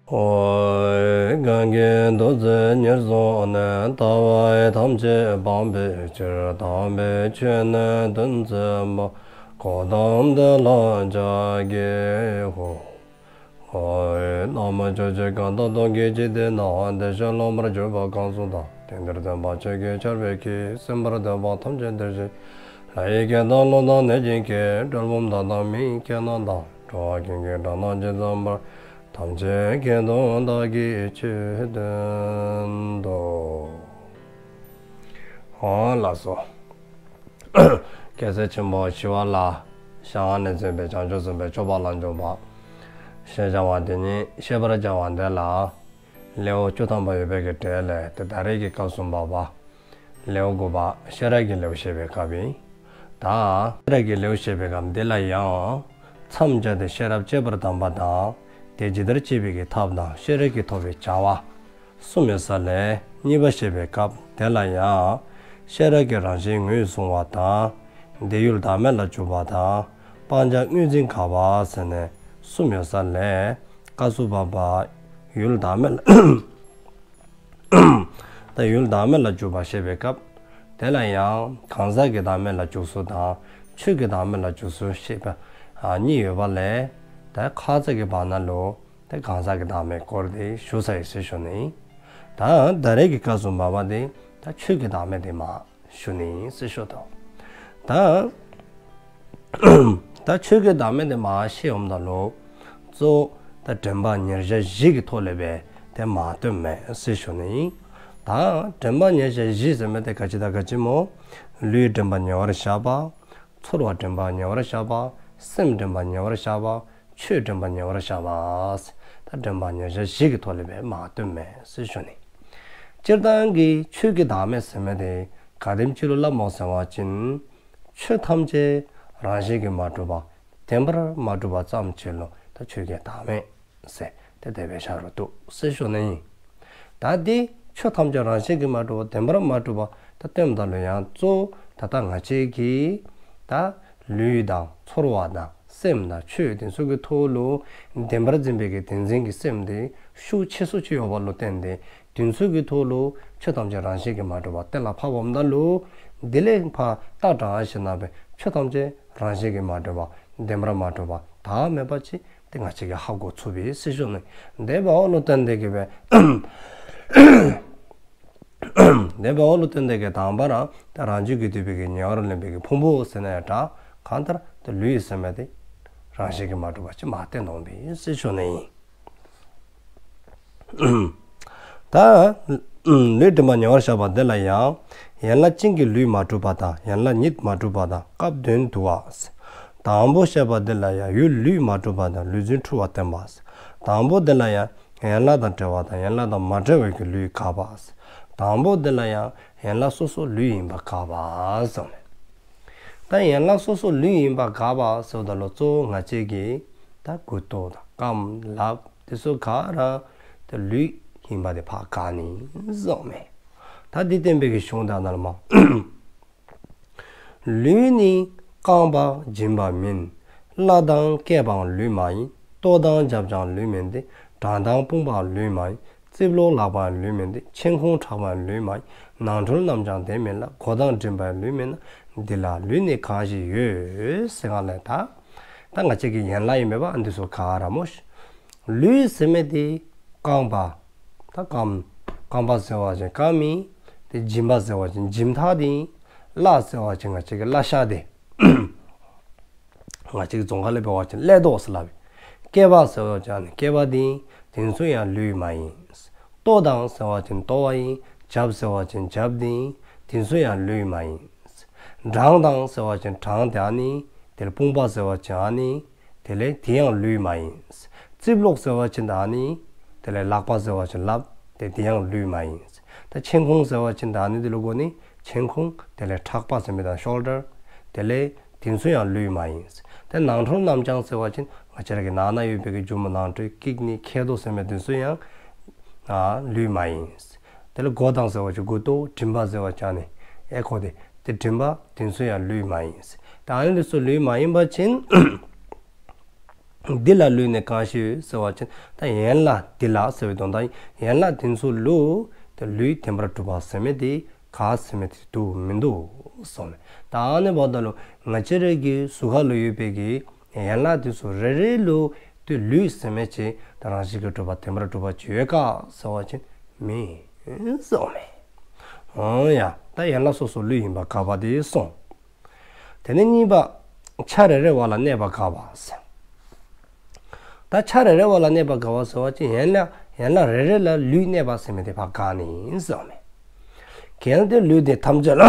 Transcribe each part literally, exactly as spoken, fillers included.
ཨོ། གང་གིས་ཐུགས་བརྩེ་ཉེར་བཟུང་ནས། ལྟ་བ་ཐམས་ཅད་སྤང་བའི་ཕྱིར། དམ་པའི་ཆོས་ནི་སྟོན་མཛད་པ། གཽ་ཏམ་དེ་ལ་ཕྱག་འཚལ་ལོ། ཨོ། ན་མོ། ཕྱོགས་བཅུའི་གང་དག་སྟོང་གི་འཇིག་རྟེན་ན། བདེ་གཤེགས་སློབ་མར་གྱུར་པ་གང་སུ་དག། དེང་འདིར་སྟོན་པ་ཆོས་ཀྱི་ཆར་འབེབས་ཀྱིས། གསན་པར་འདོད་པ་ཐམས་ཅད་འདིར་གཤེགས། ལྷ་ཡི་སྐད་དང་ཀླུ་དང་གནོད་སྦྱིན་སྐད། གྲུལ་བུམ་དག་དང་མི་ཡི་སྐད་རྣམས་དང་། འགྲོ་བ་ཀུན་གྱི་སྒྲ་རྣམས་ཇི་ཙམ་པར། ཐམས་ཅད་སྐད་དུ་བདག་གིས་ཆོས་བསྟན་ཏོ། ཨོ་ལགས་སོ། རྒྱལ་སྲས་ཆེན་པོ་ཞི་བ་ལྷ་ཞལ་སྔ་ནས་མཛད་པའི་བྱང་ཆུབ་སེམས་དཔའི་སྤྱོད་པ་ལ་འཇུག་པ་ཞེས་བྱ་བ་དེ་ཉིད་བཤད་པར་བྱ་བ་འདི་ལ། ལེའུ་བཅུ་ཐམ་པ་ཡོད་པའི་གི་གྲས་ལས་ཏེ་ད་རེས་ཀྱི་སྐབས་སུ་བབ་པ། ལེའུ་དགུ་པ་ཤེས་རབ་ཀྱི་ལེའུ་བཤད་པའི་སྐབས་ཡིན། ད་ཤེས་རབ་ཀྱི་ལེའུ་བཤད་པའི་སྐབས་འདི་ལ་ཡང་། མཚམས་སྦྱར་ཏེ་ཤེས་རབ་བསྐྱེད་པར་གདམས་པ་དང་། དེ་ཇི་ལྟར་བསྐྱེད་པའི་གི་ཐབས་དང་ཤེས་རབ་ཀྱིས་ཐོབ་པའི་བྱ་བ་གསུམ་ཡོད་ས་ལས་གཉིས་པ་བཤད་པའི་སྐབས་དེ་ལ་ཡང་། ཤེས་རབ་ཀྱི་རང་བཞིན་ངོས་བཟུང་བ་དང་། དེ་ཡུལ་བདག་མེད་ལ་འཇུག་པ་དང་། སྤང་བྱ་དངོས་འཛིན་དགག་པ་ཟེར་ནས་གསུམ་ཡོད་ས་ལས། སྐབས་སུ་བབ་པ་ཡུལ་བདག་མེད་ལ། ད་ཡུལ་བདག་མེད་ལ་འཇུག་པ་བཤད་པའི་སྐབས་དེ་ལ་ཡང་གང་ཟག་གི་བདག་མེད་ལ་འཇུག་ཚུལ་དང་ཆོས་ཀྱི་བདག་མེད་ལ་འཇུག་ཚུལ་བཤད་པ་ཨ་གཉིས་ཡོད་པ་ལས། ད་ཁ་ཙ་གི་བར་ན་ལུ་ད་གང་ཟག་གི་བདག་མེད་སྐོར་དེ་ཞུ་ཚར་ཡི་ཟེར་ཞུ་ནི། ད་ད་རེས་ཀྱི་སྐབས་སུ་བབ་པ་དེ་ད་ཆོས་ཀྱི་བདག་མེད་དེ་མ་ཞུ་ནི་ཟེར་ཞུ་དོ། ད་ད་ཆོས་ཀྱི་བདག་མེད་དེ་མ་བཤད་འོངམ་ད་ལུ་གཙོ་བོ་ད་དྲན་པ་ཉེར་བཞག་བཞི་གི་ཐོག་ལས་སྦེ་དེ་མ་སྟོནམ་མས་ཟེར་ཞུ་ནི། ད་དྲན་པ་ཉེར་བཞག་བཞི་ཟེར་མི་དེ་ག་ཅི་དང་ག་ཅི་སྨོ། ལུས་དྲན་པ་ཉེ་བར་བཞག་པ། ཚོར་བ་དྲན་པ་ཉེ་བར་བཞག་པ། སེམས་དྲན་པ་ཉེ་བར་བཞག་པ། ཆོས་དྲན་པ་ཉེ་བར་བཞག་པ། ད་དྲན་པ་ཉེར་བཞག་བཞི་གི་ཐོག་ལས་སྦེ་མ་སྟོནམ་མས་ཟེར་ཞུ་ནི། སྤྱིར་བཏང་གི་ཆོས་ཀྱི་བདག་མེད་ཟེར་མི་དེ་ག་དེམ་ཅིག་ལུ་སླབ་སྨོ་ཟེར་བ་ཅིན། ཆོས་ཐམས་ཅད་རང་བཞིན་གྱིས་མ་གྲུབ་པ་བདེན་པར་མ་གྲུབ་པ་ཙམ་ཅིག་ལུ་ད་ཆོས་ཀྱི་བདག་མེད་ཟེར་ཏེ་དེ་སྦེ་བཞག་རུང་བཏུབ་ཟེར་ཞུ་ནི་ཨིན། ད་དེ་ཆོས་ཐམས་ཅད་རང་བཞིན་གྱིས་མ་གྲུབ་པ་བདེན་པར་མ་གྲུབ་པ་ད་སྟོནམ་ད་ལུ་ཡང་གཙོ་བོ་ད་ལྟ་ང་བཅས་ཀྱིས་ད་ལུས་དང་ཚོར་བ་དང་སེམས་དང་ཆོས་དེ་ཚུ་གི་ཐོག་ལུ་བདེན་པར་འཛིན་པའི་གི་བདེན་འཛིན་གྱི་སེམས་དེ་ཤུགས་ཆེ་སུ་ཅིག་ཡོད་པ་ལུ་བརྟེན་ཏེ་དེ་ཚུ་གི་ཐོག་ལུ་ཆོས་ཐམས་ཅད་རང་བཞིན་གྱིས་མ་གྲུབ་པ་གཏན་ལ་ཕབ་འོངམ་ད་ལུ་དེ་ལས་ཕར་ལྟ་དྲངས་ཞིནམ་ལས་ཆོས་ཐམས་ཅད་རང་བཞིན་གྱིས་མ་གྲུབ་པ་བདེན་པར་མ་གྲུབ་པ་བདག་མེད་པ་ཅིག་དེ་ང་བཅས་ཀྱིས་ཧ་གོ་ཚུགས་པས་ཟེར་ཞུ་ནི། དེ་འབདཝ་ལུ་བརྟེན་ཏེ་གི་སྦེ་དེ་འབདཝ་ལུ་བརྟེན་ཏེ་གི་དང་པ་ར་ད་རང་རྒྱུད་ཀྱིས་བསྡུས་པའི་གི་ཉེ་བར་ལེན་པའི་གི་ཕུང་པོ་ཟེར་ན་ཡང་འདྲ། གང་ལྟར་ད་ལུས་ཟེར་མི་དེ་རང་བཞིན་གྱིས་མ་གྲུབ་པ་ཅིག་མ་བསྟན་འོང་པས་ཟེར་ཞུ་ནི་ཨིན། ད་ལུས་དྲན་པ་ཉེ་བར་བཞག་པ་འདི་ལ་ཡང་། ཡན་ལག་གཅིག་གིས་ལུས་མ་གྲུབ་པ་དང་ཡན་ལག་གཉིས་མ་གྲུབ་པ་དང་སྐབས་དོན་བསྡུ་བ། དང་པོ་བཤད་པ་འདི་ལ་ཡང་ཡུལ་ལུས་མ་གྲུབ་པ་དང་ལུས་འཛིན་འཁྲུལ་བ་བསྟན་པ། དང་པོ་འདི་ལ་ཡང་ཡན་ལག་དང་བྲལ་བ་དང་ཡན་ལག་དང་མ་བྲལ་བའི་གི་ལུས་དགག་པ། དང་པོ་འདི་ལ་ཡང་ཡན་ལག་སོ་སོ་ལུས་ཡིན་པ་དགག་པ་ཟེར་ནས། ད་ཡན་ལག་སོ་སོ་ལུས་ཡིན་པ་དགག་པ་ཟེརཝ་ད་ལུ་གཙོ་བོ་ང་བཅས་ཀྱི་ད་མགུ་ཏོ་དང་རྐངམ་ལགཔ་དེ་ཚུ་ག་ར་ད་ལུས་ཡིན་པ་དེ་ཕར་དགག་ནི་ཟེརཝ་མས། ད་འདི་བསྟན་པའི་གི་གཞུང་དག་ནང་ལུ་མ། ལུས་ནི་རྐང་པ་འཇིམ་པ་མིན། བརླ་དང་སྐེད་པའང་ལུས་མ་ཡིན། ལྟོ་དང་རྒྱབ་ཀྱང་ལུས་མིན་ཏེ། བྲང་དང་དཔུང་པའང་ལུས་མ་ཡིན། རྩིབ་ལོགས་ལག་པའང་ལུས་མིན་ཏེ། མཆན་ཁུང་ཕྲག་པའང་ལུས་མ་ཡིན། ནང་ཁྲོལ་རྣམས་ཀྱང་དེ་མིན་ལ། མགོ་དང་མགྲིན་པའང་ལུས་མིན་ན། འདི་ལ་ལུས་ནི་གང་ཞིག་ཡོད། ཟེར་གསུངསམ་ལས་ད། ད་ང་བཅས་ཀྱི་ཡན་ལག་ཨིན་མས་པ་ཨ་འདི་ཚུ་ག་ར་སྨོ་ཤིག། ལུས་ཟེར་མི་དེ་རྐང་པ། ད་རྐང་རྐང་པ་ཟེར་བ་ཅིན་རྐངམ་ཨིན། དེ་འཇིམ་པ་ཟེར་བ་ཅིན་འཇིམ་ཐག་དེ་ཨིན། བརླ་ཟེར་བ་ཅིན་ང་བཅས་ཀྱི་བརླ་ཤ་དེ། ང་བཅས་ཀྱི་རྫོང་ཁ་ལས་འབད་བ་ཅིན་ཀླད་རྡོ་ཟེར་སླབ་ཨིན། སྐེད་པ་ཟེར་བ་ཅིན་ཨ་ནི་སྐེད་པ་དེ་ཨིན། དེ་ཚུ་ཡང་ལུས་མ་ཡིན། ལྟོ་དང་ཟེར་བ་ཅིན་ལྟོ་བ་ཨིན། རྒྱབ་ཟེར་བ་ཅིན་རྒྱབ་དེ་ཨིན། དེ་ཚུ་ཡང་ལུས་མ་ཡིན། བྲང་དང་ཟེར་བ་ཅིན་བྲང་དེ་ཨ་ནི། དེ་ལས་དཔུང་པ་ཟེར་བ་ཅིན་ཨ་ནི། དེ་ལས་དེ་ཡང་ལུས་མ་ཡིན། རྩིབ་ལོགས་ཟེར་བ་ཅིན་ད་ཨ་ནི། དེ་ལས་ལག་པ་ཟེར་བ་ཅིན་ལགཔ། དེ་དེ་ཡང་ལུས་མ་ཡིན། ད་མཆན་ཁུང་ཟེར་བ་ཅིན་ད་ཨ་ནི་འདི་ལུ་གོ་ནི། མཆན་ཁུང་དེ་ལས་ཕྲག་པ་ཟེར་མི་དང་ཤོལ་ཌར། དེ་ལས་དེ་ཚུ་ཡང་ལུས་མ་ཡིན། དེ་ནང་ཁྲོལ་རྣམས་ཀྱང་ཟེར་བ་ཅིན་ང་བཅས་ར་གི་ནང་ན་ཡོད་པའི་གི་རྒྱུ་མ་ནང་ཁྲོལ་ཀིཌ་ནི་མཁལ་རྡོག་ཟེར་མི་དེ་ཚུ་ཡང་ཨ་ལུས་མ་ཡིན། དེ་ལས་མགོ་དང་ཟེར་བ་ཅིན་མགུ་ཏོ། མགྲིན་པ་ཟེར་བ་ཅིན་ཨ་ནི་ཨེ་ཁོག་དེ། དེ་མགྲིན་པ་དེ་ཚུ་ཡང་ལུས་མ་ཡིན། ད་ཨ་ནི་དེ་ཚུ་ལུས་མ་ཡིན་པ་ཅིན་ འདི་ལ་ལུས་ནི་གང་ཞིག་ཡོད་ཟེར་བ་ཅིན་ད་ཡན་ལག་འདི་ལ་ཟེར་བའི་དོན་དག་ཨིན། ཡན་ལག་འདི་ཚུ་ལུ་ཏེ་ལུས་བདེན་པར་གྲུབ་པ་ཟེར་མི་འདི་ག་ཟེར་མི་འདི་འདུག་མིན་འདུག་གསུངམ་མས། ད་ཨ་ནི་འབདཝ་ད་ལུ་ང་བཅས་རའི་གི་གཟུགས་ཁ་ལུ་ཡོད་པའི་གི་ཡན་ལག་འདི་ཚུ་རེ་རེ་ལུ་ཏེ་ལུས་ཟེར་མི་ཅིག་ད་རང་བཞིན་གྱིས་གྲུབ་པ་བདེན་པར་གྲུབ་པ་ཅིག་ཡོད་ག་ཟེར་བ་ཅིན་མེད་གསུངམ་མས། འོང་ཡ། ད་ཡན་ལག་སོ་སོ་ལུས་ཡིན་པ་དགག་པ་འདི་སོང་། དེ་ནས་གཉིས་པ། ཆ་རེ་རེ་བ་ལ་གནས་པ་དགག་པ་ཟེར། ད་ཆ་རེ་རེ་བ་ལ་གནས་པ་དགག་པ་ཟེར་བ་ཅིན་ཡན་ལག་ཡན་ལག་རེ་རེ་ལ་ལུས་གནས་པ་ཟེར་མི་དེ་ཕར་དགག་ནི་ཨིན་གསུངམ་མས། གལ་ཏེ་ལུས་འདི་ཐམས་ཅད་ལ།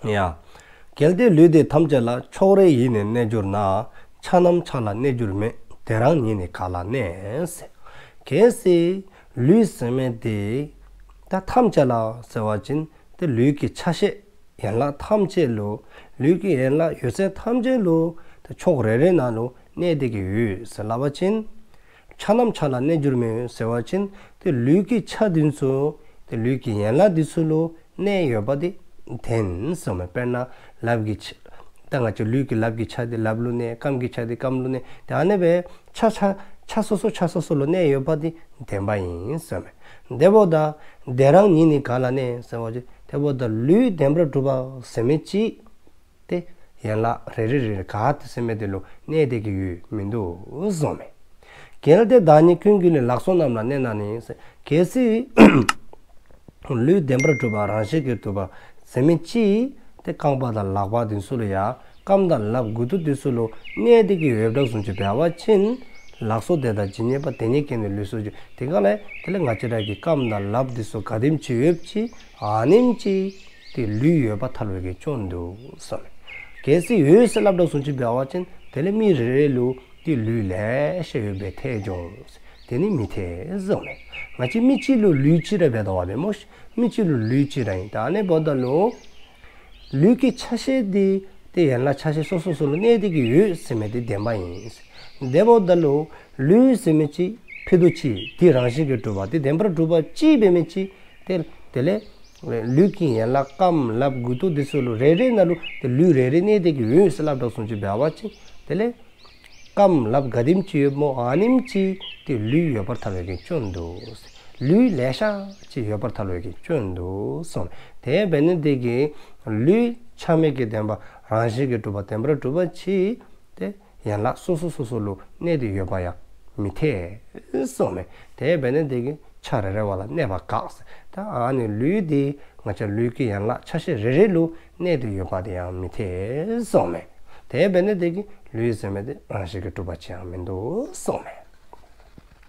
ཡ། གལ་ཏེ་ལུས་འདི་ཐམས་ཅད་ལ། ཕྱོགས་རེ་ཡིས་ནི་གནས་གྱུར་ན། ཆ་རྣམས་ཆ་ལ་གནས་གྱུར་མེད། དེ་རང་ཉིད་ནི་ག་ལ་གནས། ཟེར། གལ་སྲིད་ལུས་ཟེར་མི་འདི་ད་ཐམས་ཅད་ལ་ཟེར་བ་ཅིན་ཏེ་ལུས་ཀྱི་ཆ་ཤས་ཡན་ལག་ཐམས་ཅད་ལུ་ལུས་ཀྱི་ཡན་ལག་ཡོད་ཚད་ཐམས་ཅད་ལུ་ཏེ་ཕྱོགས་རེ་རེ་ནང་ལུ་གནས་ཏེ་གི་ཡོད་ཟེར་སླབ་པ་ཅིན། ཆ་རྣམས་ཆ་ལ་གནས་གྱུར་མེད་ཟེར་བ་ཅིན་ཏེ་ལུས་ཀྱི་ཆ་འདི་ཚུ་ཏེ་ལུས་ཀྱི་ཡན་ལག་འདི་ཚུ་ལུ་གནས་ཡོདཔ་འདི་བདེན་གསུངམ་མས། དཔེར་ན་ལགཔ་གི་ཆ་ད་ང་བཅས་ལུས་ཀྱི་ལགཔ་གི་ཆ་འདི་ལགཔ་ལུ་གནས། རྐངམ་གི་ཆ་འདི་རྐངམ་ལུ་གནས། ཏེ་ཨ་ནི་སྦེ་ཆ་ཆ་ཆ་སོ་སོ་ཆ་སོ་སོ་ལུ་གནས་ཡོདཔ་འདི་བདེན་པ་ཨིན་གསུངམ་མས། དེ་འབདཝ་ད་དེ་རང་ཉིད་ནི་ག་ལ་གནས་ཟེར་བ་ཅིན་དེ་འབདཝ་ད་ལུས་བདེན་པར་གྲུབ་པ་ཟེར་མི་ཅིག་ཏེ་ཡན་ལག་རེ་རེ་རེ་རེ་ག་ཏེ་ཟེར་མི་དེ་ལུ་གནས་ཏེ་གི་ཡོད་མིན་འདུག་གསུངམ་མས། གལ་ཏེ་བདག་ཉིད་ཀུན་གྱི་ལུས། ལག་སོགས་རྣམས་ལ་གནས་ན་ནི། གལ་སྲིད་ལུས་བདེན་པར་གྲུབ་པ་རང་བཞིན་གྱིས་གྲུབ་པ་ཟེར་མི་ཅིག་ཏེ་རྐང་པ་དང་ལག་པ་འདི་ཚུ་ལུ་ཡང་རྐངམ་དང་ལགཔ་མགུ་ཏོ་འདི་ཚུ་ལུ་གནས་ཏེ་གི་ཡོདཔ་བཟུམ་ཅིག་འབད་བ་ཅིན། ལག་སོགས་དེ་དག་ཇི་སྙེད་པ། དེ་སྙེད་ཀྱི་ནི་ལུས་སོགས་ཀྱི། དེ་ག་ལས་དེ་ལས་ང་བཅས་ར་གི་རྐངམ་དང་ལགཔ་འདི་ཚུ་ག་དེམ་ཅིག་ཡོདཔ་ཅིག་ཨ་ནེམ་ཅིག་ཏེ་ལུས་ཡོད་པར་ཐལ་བའི་གི་སྐྱོན་འདུག་གསུངམ་མས། གལ་སྲིད་ཡོད་ཟེར་སླབ་དོ་བཟུམ་ཅིག་འབད་བ་ཅིན་དེ་ལས་མི་རེ་རེ་ལུ་ཏེ་ལུས་ལེ་ཤ་ཡོདཔ་སྦེ་ཐལ་འགྱོ། དེ་ནི་མི་འཐད་གསུངམ་མས། ང་བཅས་མི་གཅིག་ལུ་ལུས་གཅིག་ར་འབད་དོ་བ་མེན་མོ་ཤིག། མི་གཅིག་ལུ་ལུས་གཅིག་ར་ཨིན། ད་ཨ་ནི་འབདཝ་ད་ལུ་ལུས་ཀྱི་ཆ་ཤས་འདི་ཏེ་ཡན་ལག་ཆ་ཤས་སོ་སོ་སོ་ལུ་གནས་ཏེ་གི་ཡོད་ཟེར་མི་འདི་བདེན་པ་ཨིན། དེ་འབདཝ་ད་ལུ་ལུས་ཟེར་མི་ཅིག་ཕྱེད་དོ་ཅིག་འདི་རང་བཞིན་གྱིས་གྲུབ་པ་འདི་བདེན་པར་གྲུབ་པ་ཅིག་འབད་མི་ཅིག་ཏེ་དེ་ལས་ལུས་ཀྱི་ཡན་ལག་རྐངམ་ལགཔ་མགུ་ཏོ་འདི་ཚུ་ལུ་རེ་རེ་ནང་ལུ་ཏེ་ལུས་རེ་རེ་གནས་ཏེ་གི་ཡོད་ཟེར་སླབ་དོ་བཟུམ་ཅིག་འབད་བ་ཅིན་དེ་ལས་རྐངམ་ལགཔ་ག་དེམ་ཅིག་ཡོདཔ་མོ་ཨ་ནེམ་ཅིག་ཏེ་ལུས་ཡོད་པར་ཐལ་བའི་གི་སྐྱོན་འདུག། ལུས་ལེ་ཤ་ཅིག་ཡོད་པར་ཐལ་བའི་གི་སྐྱོན་འདུག་གསུངམ་མས། དེ་འབད་ནི་དེ་གིས་ལུས་ཆ་མེད་ཀྱི་བདེན་པ་རང་བཞིན་གྱིས་གྲུབ་པ་བདེན་པར་གྲུབ་པ་ཅིག་ཏེ་ཡན་ལག་སོ་སོ་སོ་སོ་ལུ་གནས་ཏེ་ཡོད་པ་ཡང་མི་འཐད་གསུངམ་མས། དེ་འབད་ནི་དེ་གིས་ཆ་རེ་རེ་བ་ལ་གནས་པ་དགག་ཟེར། ད་ཨ་ནི་ལུས་འདི་ང་བཅས་ལུས་ཀྱི་ཡན་ལག་ཆ་ཤས་རེ་རེ་ལུ་གནས་ཏེ་ཡོད་པ་དེ་ཡང་མི་འཐད་གསུངམ་མས། དེ་འབད་ནི་དེ་གིས་ལུས་ཟེར་མི་དེ་རང་བཞིན་གྱིས་གྲུབ་པ་ཅིག་ཡང་མིན་འདུག་གསུངམ་མས།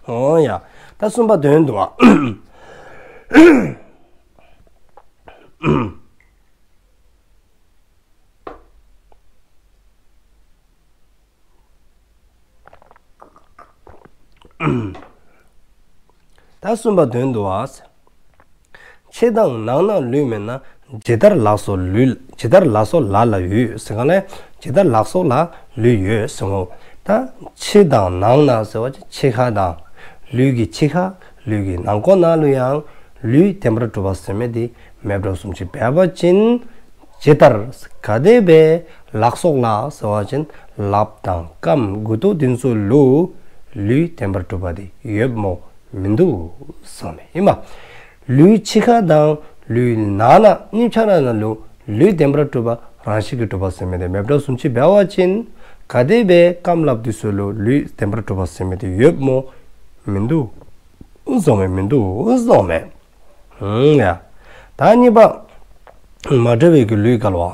འོང་ཡ། ད་གསུམ་པ་དོན་བསྡུ་བ། ད་གསུམ་པ་དོན་བསྡུ་བ། ཕྱི་དང་ནང་ན་ལུས་མེད་ན། ཇི་ལྟར་ལག་སོགས་ལུས། ཇི་ལྟར་ལག་སོགས་ལག་ལ་ཡོད་ཟེར་ག་ལས། ཇི་ལྟར་ལག་སོགས་ལ་ལུས་ཡོད་ཟེར་འོང་། ད་ཕྱི་དང་ནང་ན་ཟེར་བ་ཅིན་ཕྱི་ཁ་དང་ལུས་ཀྱི་ཕྱི་ཁ་ལུས་ཀྱི་ནང་ཁོག་ནང་ལུ་ཡང་ལུས་བདེན་པར་གྲུབ་པ་ཟེར་མི་དེ་མེདཔ་བཟུམ་ཅིག་འབད་བ་ཅིན། ཇི་ལྟར་ག་དེ་སྦེ་ལག་སོགས་ལ་ཟེར་བ་ཅིན་ལགཔ་དང་རྐངམ་མགུ་ཏོ་འདི་ཚུ་ལུ་ལུས་བདེན་པར་གྲུབ་པ་དེ་ཡོདཔ་མོ་མིན་འདུག་གསུངམ་མས། ཨིན་མས། ལུས་ཕྱི་ཁ་དང་ལུས་ནང་ན་གཉིས་ཆ་ར་ནང་ལུ་ལུས་བདེན་པར་གྲུབ་པ་རང་བཞིན་གྱིས་གྲུབ་པ་ཟེར་མི་དེ་མེདཔ་བཟུམ་ཅིག་འབད་བ་ཅིན་ག་དེ་སྦེ་རྐངམ་ལགཔ་འདི་ཚུ་ལུ་ལུས་བདེན་པར་གྲུབ་པ་ཟེར་མི་དེ་ཡོདཔ་མོ་མིན་འདུག་གསུངམ་མས། མིན་འདུག་གསུངམ་མས། ཨུམ་ཡ། ད་གཉིས་པ། མ་བྲལ་བའི་གི་ལུས་འགལ་བ།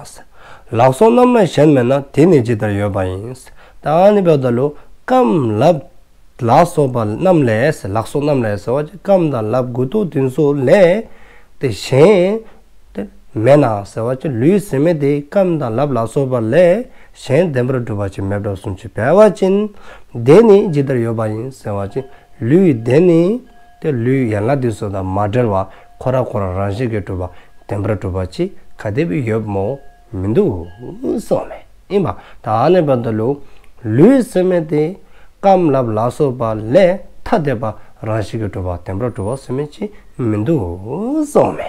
ལག་སོགས་རྣམས་ལས་གཞན་མེད་ན། དེ་ནི་ཇི་ལྟར་ཡོད་པ་ཡིན། ད་ཨ་ནི་འབདཝ་ད་ལུ་རྐངམ་ལགཔ་ལ་སོགས་པ་རྣམས་ལས། ལག་སོགས་རྣམས་ལས་ཟེར་བ་ཅིན་རྐངམ་དང་ལགཔ་མགུ་ཏོ་འདི་ཚུ་ལས་ཏེ་གཞན་ཏེ་མེད་ན་ཟེར་བ་ཅིན་ལུས་ཟེར་མི་དེ་རྐངམ་དང་ལགཔ་ལ་སོགས་པ་ལས་གཞན་བདེན་པར་གྲུབ་པ་ཅིག་མེདཔ་བཟུམ་ཅིག་འབད་བ་ཅིན་དེ་ནི་ཇི་ལྟར་ཡོད་པ་ཡིན་ཟེར་བ་ཅིན་ལུས་དེ་ནི་ཏེ་ལུས་ཡན་ལག་འདི་ཚུ་དང་མ་བྲལ་བ་ཁོ་ར་ཁོ་ར་རང་བཞིན་གྱིས་གྲུབ་པ་བདེན་པར་གྲུབ་པ་ཅིག་ག་དེ་སྦེ་ཡོདཔ་མོ་མིན་འདུག་གསུངམ་མས། ཨིན་མས། ད་ཨ་ནི་འབདཝ་ད་ལུ་ལུས་ཟེར་མི་དེ་རྐངམ་ལགཔ་ལ་སོགས་པ་ལས་ཐ་དད་པ་ རང་བཞིན་གྱིས་གྲུབ་པ་བདེན་པར་གྲུབ་པ་ཟེར་མི་ཅིག་མིན་འདུག་གསུངསམ་མས།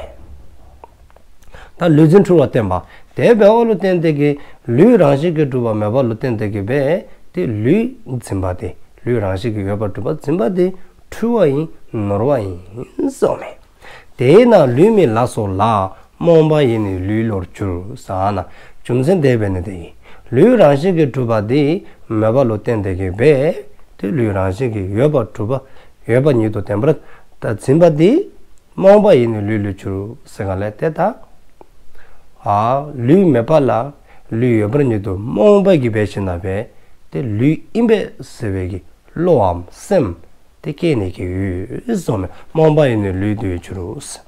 ད་ལུས་འཛིན་འཁྲུལ་བ་བསྟན་པ། དེ་འབདཝ་ལུ་བརྟེན་ཏེ་གིས་ལུས་རང་བཞིན་གྱིས་གྲུབ་པ་མེདཔ་ལུ་བརྟེན་ཏེ་གིས་འབད་དེ་ལུས་འཛིན་པ་དེ་ལུས་རང་བཞིན་གྱིས་ཡོད་པར་གྲུབ་པ་འཛིན་པ་དེ་འཁྲུལ་བ་ཡིན་ནོར་བ་ཡིན་གསུངསམ་མས། དེས་ན་ལུས་མེད་ལ་སོགས་ལ། རྨོངས་པ་ཡིས་ནི་ལུས་བློར་འགྱུར་ཟེར་ན། རྒྱུ་མཚན་དེ་འབད་ནི་དེ་གིས་ལུས་རང་བཞིན་གྱིས་གྲུབ་པ་དེ་མེདཔ་ལུ་བརྟེན་ཏེ་གིས་འབད་དེ་ལུས་རང་བཞིན་གྱིས་ཡོད་པར་གྲུབ་པ་ཡོད་པ་ཉིད་དུ་བདེན་པར་ད་འཛིན་པ་དེ་རྨོངས་པ་ཡིས་ནི་ལུས་བློར་འགྱུར་ཟེར་ག་ལས་ཏེ་ད་ཨ་ལུས་མེདཔ་ལ་ལུས་ཡོད་པར་ཉིད་དུ་རྨོངས་པ་གིས་འབད་ཞིནམ་ལས་འབད་དེ་ལུས་ཨིན་པས་ཟེར་བའི་གི་བློའམ་སེམས་དེ་སྐྱེ་ནི་གི་ཡོད་གསུངསམ་མས། རྨོངས་པ་ཡིས་ནི་ལུས་བློར་འགྱུར་ཟེར།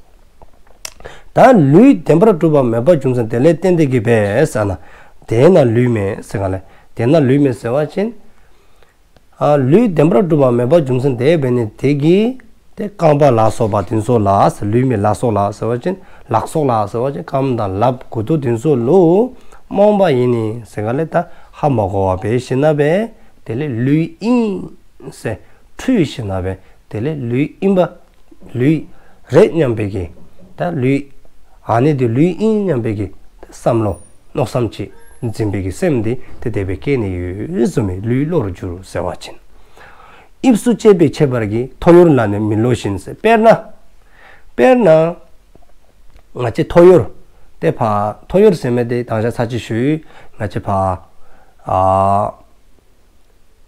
ད་ལུས་བདེན་པར་གྲུབ་པ་མེདཔ་རྒྱུ་མཚན་དེ་ལས་བརྟེན་ཏེ་གིས་འབད་ཟེར་ན། དེས་ན་ལུས་མེད་ཟེར་ག་ལས་དེས་ན་ལུས་མེད་ཟེར་བ་ཅིན་ཨ་ལུས་བདེན་པར་གྲུབ་པ་མེདཔ་རྒྱུ་མཚན་དེ་འབད་ནི་དེ་གིས་དེ་རྐང་པ་ལ་སོགས་པ་དེ་ཚུ་ལ་ཟེར་ལུས་མེད་ལ་སོགས་ལ་ཟེར་བ་ཅིན་ལག་སོགས་ལ་ཟེར་བ་ཅིན་རྐངམ་དང་ལགཔ་མགུ་ཏོ་དེ་ཚུ་ལུ་རྨོངས་པ་ཡིས་ནི་ཟེར་ག་ལས་ད་ཧ་མ་གོ་བར་འབད་ཞིནམ་ལས་འབད་དེ་ལས་ལུས་ཨིན་ཟེར་འཁྲུལ་ཞིནམ་ལས་འབད་དེ་ལས་ལུས་ཨིན་པ་ལུས་རེད་སྙམ་པའི་གི་ད་ལུས་ཨ་ནི་དེ་ལུས་ཨིན་སྙམ་པའི་གི་བསམ་བློ་མནོ་བསམ་ཅིག་འཛིན་པའི་གི་སེམས་དེ་དེ་དེ་སྦེ་སྐྱེ་ནི་ཡོད་གསུངསམ་མས། ལུས་བློར་འགྱུར་ཟེར་བ་ཅིན། དབྱིབས་སུ་བྱས་པའི་ཁྱད་པར་གྱིས། ཐོ་ཡོར་ལ་ནི་མི་བློ་བཞིན་ཟེར། དཔེར་ན་དཔེར་ན་ང་བཅས་ཐོ་ཡོར་དེ་ཕར་ཐོ་ཡོར་ཟེར་མི་དེ་དང་ཞག་ཚར་གཅིག་ཞུ་ཡི། ང་བཅས་ཕར་ཨ་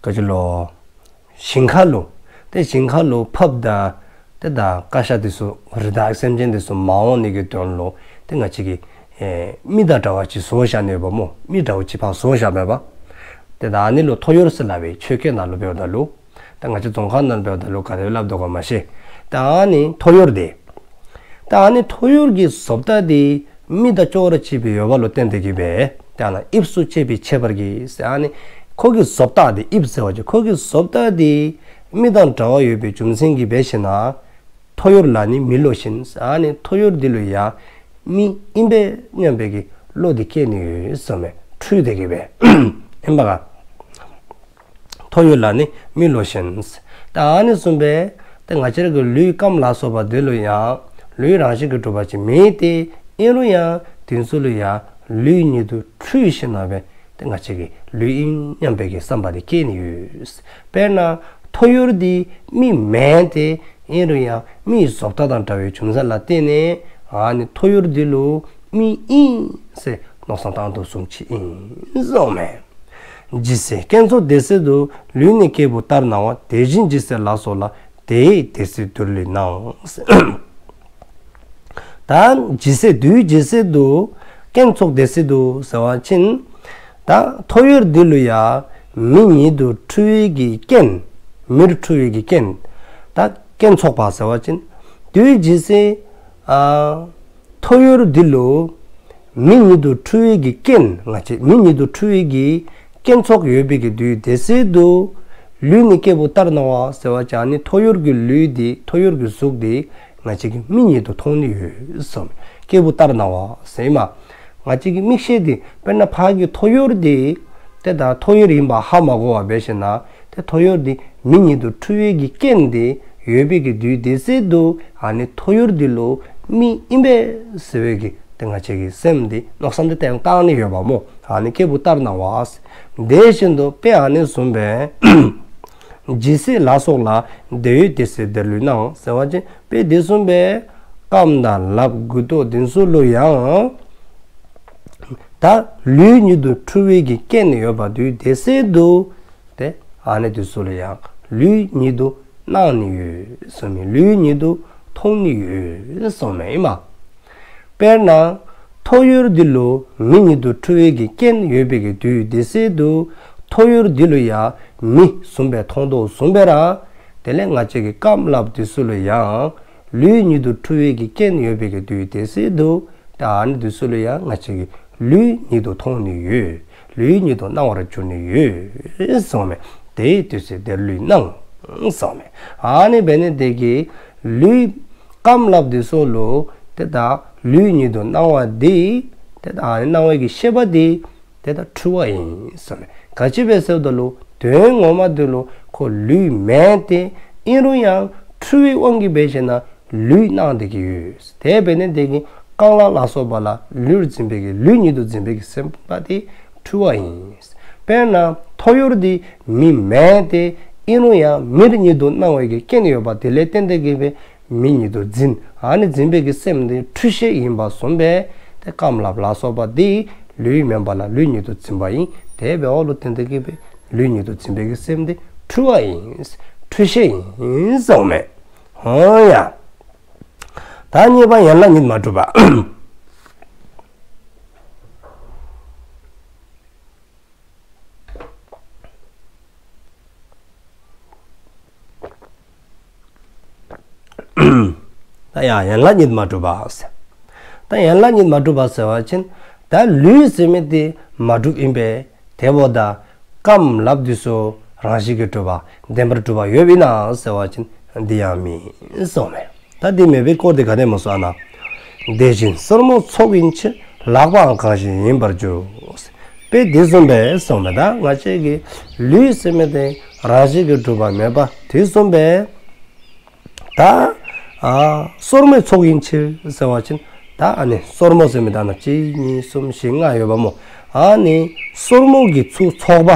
ག་ཅི་ལོ། ཞིང་ཁ་ལུ། ཏེ་ཞིང་ཁ་ལུ་ཕགཔ་དང་ཏེ་ད་ཀ་ཤ་དེ་ཚུ་རི་དྭགས་སེམས་ཅན་དེ་ཚུ་མ་འོང་ནི་གི་དོན་ལུ་ཏེ་ང་བཅས་ཀྱིས་ཨེ་མི་དང་འདྲ་བ་ཅིག་བཟོ་བཞག་ནི་ཡོདཔ་སྨོ། མི་འདྲ་བ་ཅིག་ཕར་བཟོ་བཞགཔ་མས་པ། ཏེ་ད་ཨ་ནི་ལུ་ཐོ་ཡོར་ཟེར་སླབ་པས། ཆོས་སྐད་ནང་ལུ་འབདཝ་ད་ལུ། ད་ང་བཅས་རྫོང་ཁ་ནང་འབདཝ་ད་ལུ་ག་དེ་སླབ་དོ་ག་མ་ཤེས། ད་ཨ་ནི་ཐོ་ཡོར་དེ། ད་ཨ་ནི་ཐོ་ཡོར་གྱི་བཟོ་ལྟ་དེ་མི་དང་ཅོག་ར་གཅིགཔ་སྦེ་ཡོདཔ་ལུ་བརྟེན་ཏེ་གིས་འབད། ད་ཨ་ནི་དབྱིབས་སུ་བྱས་པའི་ཁྱད་པར་གྱིས་ཟེར། ཨ་ནི་ཁོ་གི་བཟོ་ལྟ་དེ་དབྱིབས་ཟེར་བ་ཅིན་ཁོ་གི་བཟོ་ལྟ་དེ་མི་དང་འདྲ་བ་ཡོད་པའི་རྒྱུ་མཚན་གྱིས་འབད་ཞིནམ་ལས་ཐོ་ཡོར་ལ་ནི་མི་བློ་བཞིན་ཟེར། ཨ་ནི་ཐོ་ཡོར་འདི་ལུ་ཡང་མི་ཨིན་པས་སྙམ་པའི་གི་བློ་དེ་སྐྱེ་ནི་ཡོད་གསུངསམ་མས། འཁྲུལ་ཏེ་གིས་འབད་ཨིན་པ་ག། ཐོ་ཡོར་ལ་ནི་མི་བློ་བཞིན། ད་ཨ་ནི་བཟུམ་སྦེ་ཏེ་ང་བཅས་ར་གི་ལུས་རྐངམ་ལ་སོགས་པ་དེ་ལུ་ཡང་ལུས་རང་བཞིན་གྱིས་གྲུབ་པ་ཅིག་མེད་དེ། ཨིན་རུང་ཡང་དེ་ཚུ་ལུ་ཡང་ལུས་ཉིད་དུ་འཁྲུལ་ཞིནམ་ལས་འབད་ཏེ་ང་བཅས་ཀྱིས་ལུས་ཨིན་སྙམ་པའི་གི་བསམ་པ་དེ་སྐྱེ་ནི་ཡོད། དཔེར་ན་ཐོ་ཡོར་དེ་མི་མེན་ཏེ། ཨིན་རུང་ཡང་མིའི་བཟོ་ལྟ་དང་འདྲ་བའི་རྒྱུ་མཚན་ལ་བརྟེན་ནས་ཨ་ནི་ཐོ་ཡོར་འདི་ལུ་མི་ཨིན་ཟེར་མནོ་བསམ་བཏང་དོ་བཟུམ་ཅིག་ཨིན་གསུངསམ་མས། ཇི་སྲིད་རྐྱེན་ཚོགས་དེ་སྲིད་དུ། ལུས་ནི་སྐྱེས་བུ་ལྟར་སྣང་བ། དེ་བཞིན་ཇི་སྲིད་ལ་སོགས་ལ། དེ་ཡི་དེ་སྲིད་དུ་ལུས་སྣང་། ད་ཇི་སྲིད་དུས་ཇི་སྲིད་དུ་རྐྱེན་ཚོགས་དེ་སྲིད་དུ་ཟེར་བ་ཅིན་ད་ཐོ་ཡོར་འདི་ལུ་ཡང་མི་ཉིད་དུ་འཁྲུལ་བའི་གི་རྐྱེན། མིར་འཁྲུལ་བའི་གི་རྐྱེན། ད་རྐྱེན་ཚོགས་པ་ཟེར་བ་ཅིན་དུས་ཇི་སྲིད་ཨ་ཐོ་ཡོར་འདི་ལུ་མི་ཉིད་དུ་འཁྲུལ་བའི་གི་རྐྱེན། ང་བཅས་མི་ཉིད་དུ་འཁྲུལ་བའི་གི་རྐྱེན་ཚོགས་ཡོད་པའི་གི་དུས་དེ་སྲིད་དུ། ལུས་ནི་སྐྱེས་བུ་ལྟར་སྣང་བ་ཟེར་བ་ཅིན་ཨ་ནི་ཐོ་ཡོར་གྱི་ལུས་འདི་ཐོ་ཡོར་གྱི་གཟུགས་འདི་ང་བཅས་ཀྱིས་མི་ཉིད་དུ་མཐོང་ནི་ཡོད་གསུངསམ་མས། སྐྱེས་བུ་ལྟར་སྣང་བ་ཟེར་མས། ང་བཅས་ཀྱི་མིག་ཤེས་འདི་དཔེར་ན་ཕར་གྱི་ཐོ་ཡོར་འདི་ཏེ་ད་ཐོ་ཡོར་ཨིནམ་ཧ་མ་གོ་བར་འབད་ཞིནམ་ལས་ཏེ་ཐོ་ཡོར་འདི་མི་ཉིད་དུ་འཁྲུལ་བའི་གི་རྐྱེན་འདི་ཡོད་པའི་གི་དུས་དེ་སྲིད་དུ་ཨ་ནི་ཐོ་ཡོར་འདི་ལུ་མི་ཨིན་པས་ཟེར་བའི་གི་ཏེ་ང་བཅས་ཀྱི་སེམས་འདི་མནོ་བསམ་འདི་ཏེ་ཡང་བཏང་ནི་ཡོདཔ་སྨོ། ཨ་ནི་སྐྱེས་བུ་ལྟར་སྣང་བ། དེ་བཞིན་དུ་དཔེ་ཨ་ནི་བཟུམ་སྦེ་ཇི་སྲིད་ལ་སོགས་ལ། དེ་ཡི་དེ་སྲིད་དེར་ལུས་སྣང་ཟེར་བ་ཅིན་དཔེ་དེ་བཟུམ་སྦེ་རྐངམ་དང་ལགཔ་མགུ་ཏོ་དེ་ཚུ་ལུ་ཡང་ད་ལུས་ཉིད་དུ་འཁྲུལ་བའི་གི་རྐྱེན་ཡོད་པ་དུས་དེ་སྲིད་དུ་ཏེ་ཨ་ནི་དེ་ཚུ་ལུ་ཡང་ལུས་ཉིད་དུ་སྣང་ནི་ཡོད་གསུངསམ་མས། ལུས་ཉིད་དུ་མཐོང་ནི་ཡོད་གསུངསམ་མས་ཨིན་མས། དཔེར་ན་ཐོ་ཡོར་འདི་ལུ་མི་ཉིད་དུ་འཁྲུལ་བའི་གི་རྐྱེན་ཡོད་པའི་གི་དུས་དེ་སྲིད་དུ་ཐོ་ཡོར་འདི་ལུ་ཡང་མི་བཟུམ་སྦེ་མཐོང་དོ་བཟུམ་སྦེ་ར་དེ་ལས་ང་བཅས་ཀྱི་རྐངམ་ལགཔ་དེ་ཚུ་ལུ་ཡང་ལུས་ཉིད་དུ་འཁྲུལ་བའི་གི་རྐྱེན་ཡོད་པའི་གི་དུས་དེ་སྲིད་དུ་ད་ཨ་ནི་དེ་ཚུ་ལུ་ཡང་ང་བཅས་ཀྱིས་ལུས་ཉིད་དུ་མཐོང་ནི་ཡོད། ལུས་ཉིད་དུ་སྣང་བར་གྱུར་ནི་ཡོད་གསུངསམ་མས། དེ་ཡི་དེ་སྲིད་དེར་ལུས་སྣང་གསུངསམ་མས། ཨ་ནི་འབད་ནི་དེ་གིས་ལུས་རྐངམ་ལགཔ་དེ་ཚུ་ལུ་ཏེ་ད་ལུས་ཉིད་དུ་སྣང་བ་འདི་ཏེ་ད་ཨ་ནི་སྣང་བའི་གི་ཤེས་པ་འདི་ཏེ་ད་འཁྲུལ་བ་ཨིན་གསུངསམ་མས། ག་ཅི་སྦེ་ཟེར་བ་ཅིན་དོན་ངོ་མ་འདི་ལུ་ཁོ་ལུས་མེན་ཏེ་ཨིན་རུང་ཡང་ འཁྲུལ་བའི་དབང་གིས་འབད་ཞིནམ་ལས་ལུས་སྣང་སྟེ་གི་ཡོད། དེ་འབད་ནི་དེ་གིས་རྐང་ལག་ལ་སོགས་པ་ལ་ལུས་འཛིན་པའི་གི་ལུས་ཉིད་དུ་འཛིན་པའི་གི་སེམས་པ་དེ་འཁྲུལ་བ་ཡིན། དཔེར་ན་ཐོ་ཡོར་དེ་མི་མེན་ཏེ་ཨིན་རུང་ཡང་མིར་ཉིད་དུ་སྣང་བའི་གི་རྐྱེན་ཡོད་པ་དེ་ལས་བརྟེན་ཏེ་གི་སྦེ་མི་ཉིད་དུ་འཛིན། ཨ་ནི་འཛིན་པའི་གི་སེམས་དེ་འཁྲུལ་ཤེས་ཡིན་པ་བཟུམ་སྦེ་དེ་རྐངམ་ལགཔ་ལ་སོགས་པ་དེ་ལུས་མེན་པ་ལ་ལུས་ཉིད་དུ་འཛིན་པ་ཡིན། དེ་འབདཝ་ལུ་བརྟེན་ཏེ་གི་སྦེ་ལུས་ཉིད་དུ་འཛིན་པའི་གི་སེམས་དེ་འཁྲུལ་བ་ཡིན། འཁྲུལ་ཤེས་ཡིན་ཟེརཝ་མས། འོང་ཡ། ད་གཉིས་པ་ཡན་ལག་ཉིད་མ་གྲུབ་པ། ད་ཡང་ཡན་ལག་ཉིད་མ་གྲུབ་པ་ཟེར། ད་ཡན་ལག་ཉིད་མ་གྲུབ་པ་ཟེར་བ་ཅིན་ད་ལུས་ཟེར་མི་དེ་མ་གྲུབ་ཨིན་པས། དེ་འབདཝ་ད་རྐངམ་ལགཔ་དེ་ཚུ་རང་བཞིན་གྱིས་གྲུབ་པ་བདེན་པར་གྲུབ་པ་ཡོདཔ་ཨིན་ན་ཟེར་བ་ཅིན་འདི་ཡང་མེན་ཟེརཝ་མས། ད་འདི་མེད་པའི་སྐོར་དེ་ག་དེ་སྨོ་ཟེར་ན། དེ་བཞིན་སོར་མོ་ཚོགས་ཡིན་ཕྱིར། ལག་པའང་གང་ཞིག་ཡིན་པར་འགྱུར། དཔེ་དེ་བཟུམ་སྦེ་ཟེརཝ་མས། ད་ང་བཅས་ཀྱི་ལུས་ཟེར་མི་དེ་རང་བཞིན་གྱིས་གྲུབ་པ་མེན་པ་དེ་བཟུམ་སྦེ་ད་ཨ་སོར་མོའི་ཚོགས་ཡིན་ཕྱིར་ཟེར་བ་ཅིན་ད་ཨ་ནི་སོར་མོ་ཟེར་མི་ད་ནཱ་གཅིག་གཉིས་གསུམ་བཞི་ལྔ་ཡོདཔ་སྨོ། ཨ་ནི་སོར་མོ་གི་ཚུ་ཚོགས་པ་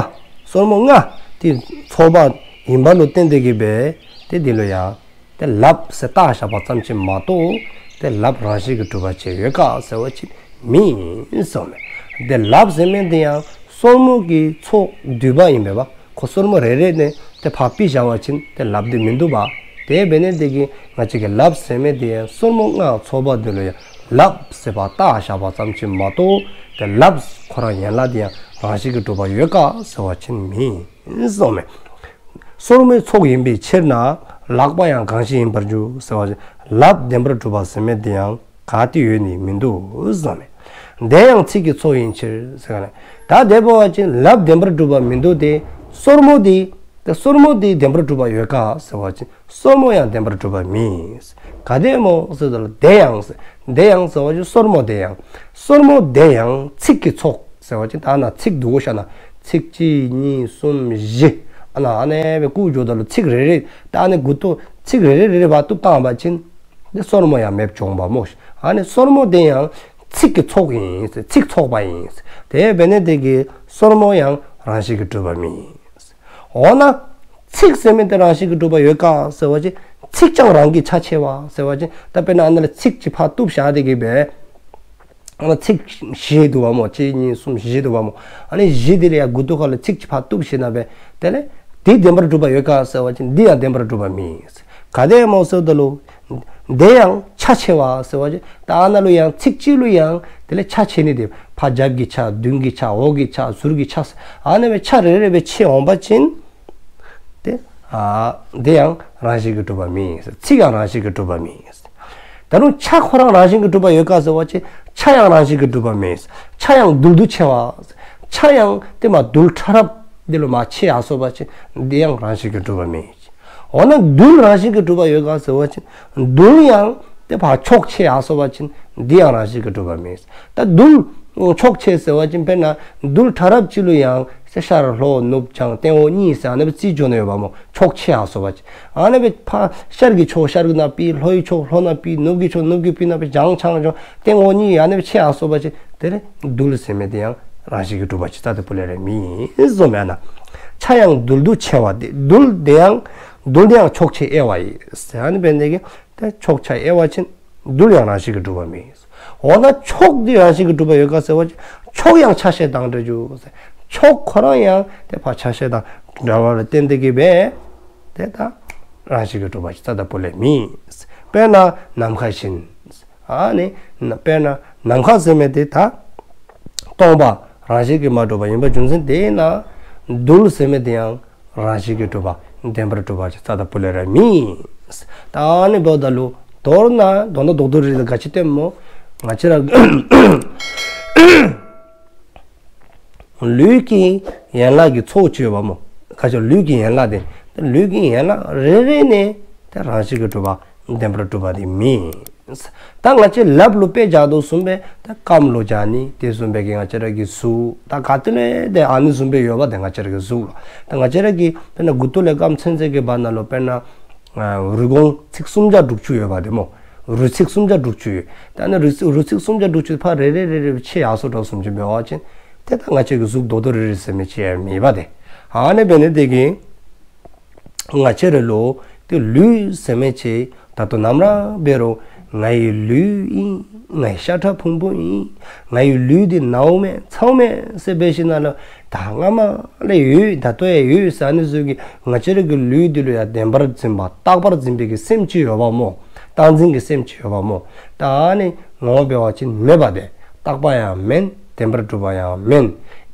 སོར་མོ་ལྔ་དེ་ཚོགས་པ་ཡིན་པ་ལུ་བརྟེན་ཏེ་གི་སྦེ་དེ་འདི་ལུ་ཡང་དེ་ལགཔ་ཟེར་བཏགས་བཞག་པ་ཙམ་ཅིག་མ་གཏོགས་དེ་ལགཔ་རང་བཞིན་གྱིས་གྲུབ་པ་ཅིག་ཡོད་ག་ཟེར་བ་ཅིན་མེན་ཟེརཝ་མས། དེ་ལགཔ་ཟེར་མི་དེ་ཡང་སོར་མོ་གི་ཚོགས་བསྡུས་པ་ཨིན་པས་པ། ཁོ་སོར་མོ་རེ་རེ་ནས་དེ་ཕར་ཕུད་བཞག་པ་ཅིན་དེ་ལགཔ་དེ་མིན་འདུག་པ། དེ་འབད་ནི་དེ་གིས་ང་བཅས་ཀྱི་ལགཔ་ཟེར་མི་དེ་ཡང་སོར་མོ་ལྔ་ཚོགས་པ་དེ་ལུ་ཡང་ལགཔ་ཟེར་བ་བཏགས་བཞག་པ་ཙམ་ཅིག་མ་གཏོགས་དེ་ལགཔ་ཁོ་རང་ཡན་ལག་དེ་ཡང་རང་བཞིན་གྱིས་གྲུབ་པ་ཡོད་ག་ཟེར་བ་ཅིན་མེན་ཟེརཝ་མས། སོར་མོའི་ཚོགས་ཡིན་པའི་ཕྱིར་ན། ལག་པ་ཡང་གང་ཞིག་ཡིན་པར་འགྱུར་ཟེར་བ་ཅིན་ལགཔ་བདེན་པར་གྲུབ་པ་ཟེར་མི་དེ་ཡང་ག་ཏེ་ཡོད་ནི་མིན་འདུག་ཟེརཝ་མས། དེ་ཡང་ཚིགས་ཀྱི་ཚོགས་ཡིན་ཕྱིར་ཟེར་ག་ནི། ད་དེ་འབད་བ་ཅིན་ལགཔ་བདེན་པར་གྲུབ་པ་མིན་འདུག་སྟེ། སོར་མོ་དེ་དེ་སོར་མོ་དེ་བདེན་པར་གྲུབ་པ་ཡོད་ག་ཟེར་བ་ཅིན་སོར་མོ་ཡང་བདེན་པར་གྲུབ་པ་མེན། ག་དེ་སྨོ་ཟེརཝ་ད་ལུ་དེ་ཡང་ཟེར། དེ་ཡང་ཟེར་བ་ཅིན་སོར་མོ་དེ་ཡང་། སོར་མོ་དེ་ཡང་ཚིགས་ཀྱི་ཚོགས་ཟེར་བ་ཅིན་ད་ནཱ་ཚིགས་འདུག་གོ་ཤ་ན་ཚིགས་གཅིག་གཉིས་གསུམ་བཞི་ཨ་ནཱ་ཨ་ནེ་སྦེ་བཀོད་འགྱོཝ་ད་ལུ་ཚིགས་རེ་རེ་ད་ཨ་ནི་མགུ་ཏོ་ཚིགས་རེ་རེ་རེ་རེ་བ་གཏུབ་བཏང་པ་ཅིན་དེ་སོར་མོ་ཡང་མེདཔ་འགྱོཝ་སྨོ་ཤིག། ཨ་ནི་སོར་མོ་དེ་ཡང་ཚིགས་ཀྱི་ཚོགས་ཡིན། ཚིགས་ཚོགས་པ་ཡིན། དེ་འབད་ནི་དེ་གིས་སོར་མོ་ཡང་རང་བཞིན་གྱིས་གྲུབ་པ་མེན། འོ་ན་ཚིགས་ཟེར་མི་དེ་རང་བཞིན་གྱིས་གྲུབ་པ་ཡོད་ག་ཟེར་བ་ཅིན་ཚིགས་ཀྱང་རང་གི་ཆ་ཕྱེ་བ་ཟེར་བ་ཅིན་ད་དཔེར་ན་ཨ་ནཱ་ལུ་ཚིགས་ཅིག་ཕར་གཏུབ་བཞག་སྟེ་གི་སྦེ་ཨ་ནཱ་ཚིགས་བཞི་འདུག་པ་སྨོ། གཅིག་གཉིས་གསུམ་བཞི་འདུག་པ་སྨོ། ཨ་ནི་བཞི་དེ་ལས་ཡང་མགུ་ཏོ་ཁ་ལུ་ཚིགས་ཅིག་ཕར་གཏུབ་ཞིནམ་ལས་དེ་ལས་དེ་བདེན་པར་གྲུབ་པ་ཡོད་ག་ཟེར་བ་ཅིན་དེ་ཡང་བདེན་པར་གྲུབ་པ་མེན། ག་དེ་སྨོ་ཟེརཝ་ད་ལུ་དེ་ཡང་ཆ་ཕྱེ་བ་ཟེར་བ་ཅིན་ད་ཨ་ནཱ་ལུ་ཡང་ཚིགས་གཅིག་ལུ་ཡང་དེ་ལས་ཆ་ཕྱེ་ནི་དེ་ཕར་རྒྱབ་ཀྱི་ཆ་མདུན་གྱི་ཆ་འོག་གི་ཆ་ཟུར་གྱི་ཆ་ཨ་ནེ་སྦེ་ཆ་རེ་རེ་སྦེ་ཕྱེ་འོང་པ་ཅིན་དེ་ཨ་དེ་ཡང་རང་བཞིན་གྱིས་གྲུབ་པ་མེན། ཚིགས་ཡང་རང་བཞིན་གྱིས་གྲུབ་པ་མེན། ད་རུང་ཆ་ཁོ་རང་རང་བཞིན་གྱིས་གྲུབ་པ་ཡོད་ག་ཟེར་བ་ཅིན་ཆ་ཡང་རང་བཞིན་གྱིས་གྲུབ་པ་མེན། ཆ་ཡང་རྡུལ་དུ་ཕྱེ་བ། ཆ་ཡང་དེ་མ་རྡུལ་ཕྲ་རབ་དེ་ལུ་མ་ཕྱེ་ཡར་སོང་པ་ཅིན་དེ་ཡང་རང་བཞིན་གྱིས་གྲུབ་པ་མེན། འོ་ན་རྡུལ་རང་བཞིན་གྱིས་གྲུབ་པ་ཡོད་ག་ཟེར་བ་ཅིན་རྡུལ་ཡང་དེ་ཕར་ཕྱོགས་ཕྱེ་ཡར་སོང་པ་ཅིན་དེ་ཡང་རང་བཞིན་གྱིས་གྲུབ་པ་མེན། ད་རྡུལ་ཕྱོགས་ཕྱེ་ཟེར་བ་ཅིན་དཔེར་ན་རྡུལ་ཕྲ་རབ་ཅིག་ལུ་ཡང་ཟེར་ཤར་ལྷོ་ནུབ་བྱང་སྟེང་འོག་གཉིས་ཟེར་ཨ་ནེ་སྦེ་རྩིས་འགྱོ་ནི་ཡོདཔ་སྨོ། ཕྱོགས་ཕྱེ་ཡར་སོང་པ་ཅིན་ཨ་ནེ་སྦེ་ཕར་ཤར་གྱི་ཕྱོགས་ཤར་གྱི་ནང་ཕུད། ལྷོ་ཡི་ཕྱོགས་ལྷོ་ནང་ཕུད། ནུབ་ཀྱི་ཕྱོགས་ནུབ་ཀྱི་ཕུད་ནང་ཕུད། བྱང་བྱང་ཕྱོགས་སྟེང་འོག་གཉིས་ཨ་ནེ་སྦེ་ཕྱེ་ཡར་སོང་པ་ཅིན་དེ་ལས་རྡུལ་ཟེར་མི་དེ་ཡང་རང་བཞིན་གྱིས་གྲུབ་པ་ཅིག་རྩ་དང་པོ་ལས་ར་མེན་ཟེརཝ་མས་ན། ཆ་ཡང་རྡུལ་དུ་ཕྱེ་བ་སྟེ། རྡུལ་དེ་ཡང་རྡུལ་དེ་ཡང་ཕྱོགས་ཕྱེ་དབྱེ་བ་ཡིས། ཨ་ནི་འབད་ནི་དེ་གིས་དེ་ཕྱོགས་ཆ་དབྱེ་བ་ཅིན་རྡུལ་ཡང་རང་བཞིན་གྱིས་གྲུབ་པ་མེན། འོ་ན་ཕྱོགས་དེ་རང་བཞིན་གྱིས་གྲུབ་པ་ཡོད་ག་ཟེར་བ་ཅིན་ཕྱོགས་ཡང་ཆ་ཤས་དང་འདྲ་འགྱོ་ཟེར། ཕྱོགས་ཁོ་རང་ཡང་དེ་ཕར་ཆ་ཤས་དང་འདྲ་བ་ལུ་བརྟེན་ཏེ་གི་སྦེ་དེ་ད་རང་བཞིན་གྱིས་གྲུབ་པ་ཅིག་རྩ་དང་པོ་ལས་མེན། དཔེར་ན་ནམ་མཁའ་བཞིན། ཨ་ནི་དཔེར་ན་ནམ་མཁའ་ཟེར་མི་དེ་ད་སྟོང་པ་རང་བཞིན་གྱིས་མ་གྲུབ་པ་ཡིན་པའི་རྒྱུ་མཚན་དེ་ན་རྡུལ་ཟེར་མི་དེ་ཡང་རང་བཞིན་གྱིས་གྲུབ་པ་བདེན་པར་གྲུབ་པ་ཅིག་རྩ་དང་པོ་ལས་ར་མེན། ད་ཨ་ནི་འབདཝ་ད་ལུ་མདོར་ན་མདོར་ན་རྡོག་རྡོག་རེ་རེ་ག་ཅི་སྟོནམ་སྨོ། ང་བཅས་ར་ལུས་ཀྱི་ཡན་ལག་གི་ཚོགས་ཅིག་ཡོདཔ་སྨོ། ཁ་ཅིག་ལུས་ཀྱི་ཡན་ལག་དེ་ལུས་ཀྱི་ཡན་ལག་རེ་རེ་ནས་དེ་རང་བཞིན་གྱིས་གྲུབ་པ་བདེན་པར་གྲུབ་པ་དེ་མེན། ད་ང་བཅས་ལགཔ་ལུ་དཔེ་བཞག་དོ་བཟུམ་སྦེ་ད་རྐངམ་ལུ་བཞག་ནི་དེ་བཟུམ་སྦེ་གི་ང་བཅས་ར་གི་གཟུགས་ད་ག་ཏེ་ལས་དེ་ཨ་ནི་བཟུམ་སྦེ་ཡོདཔ་དེ་ང་བཅས་ར་གི་གཟུགས་ལུ། ད་ང་བཅས་ར་གི་དཔེར་ན་མགུ་ཏོ་ལས་རྐངམ་ཚུན་ཚོད་ཀྱི་བར་ན་ལུ་དཔེར་ན་ ཨ་རུས་གོང་ཚིགས་སུམ་བརྒྱ་དྲུག་ཅུ་ཡོད་པ་དེ་སྨོ། རུས་ཚིགས་སུམ་བརྒྱ་དྲུག་ཅུ་ཡོད། ད་ཨ་ནི་རུས་ཚིགས་རུས་ཚིགས་སུམ་བརྒྱ་དྲུག་ཅུ་ཕར་རེ་རེ་རེ་རེ་ཕྱེ་ཡར་སོང་འགྲོ་སོང་ཅིག་འབད་བ་ཅིན་ཏེ་ད་ང་བཅས་ཀྱི་གཟུགས་རྡོག་རྡོག་རེ་རེ་ཟེར་མི་ཅིག་ཡང་མེད་པ་དེ། ཨ་ནི་འབད་ནི་དེ་གིས་ང་བཅས་ར་ལུ་ཏེ་ལུས་ཟེར་མི་ཅིག་ད་ལྟོ་ནམ་ར་འབད་རུང་ང་ཡི་ལུས་ཨིན། ང་ཡི་ཤ་ཁྲག་ཕུང་པོ་ཨིན། ང་ཡི་ལུས་འདི་ནཝ་མས་ཚཝ་མས་ཟེར་འབད་ཞིནམ་ལས་ད་སྔ་མ་ལས་ཡོད། ད་ལྟོ་ཡང་ཡོད་ཟེར་ཨ་ནི་ཚུ་གིས་ང་བཅས་ར་གི་ལུས་འདི་ལུ་ཡང་བདེན་པར་འཛིན་པ་རྟག་པར་འཛིན་པའི་གི་སེམས་ཅིག་ཡོདཔ་སྨོ། རྟག་འཛིན་གྱི་སེམས་ཅིག་ཡོདཔ་སྨོ། ད་ཨ་ནི་ངོ་བོ་འབད་བ་ཅིན་མེདཔ་དེ། རྟག་པ་ཡང་མེན། བདེན་པར་གྲུབ་པ་ཡང་མེན།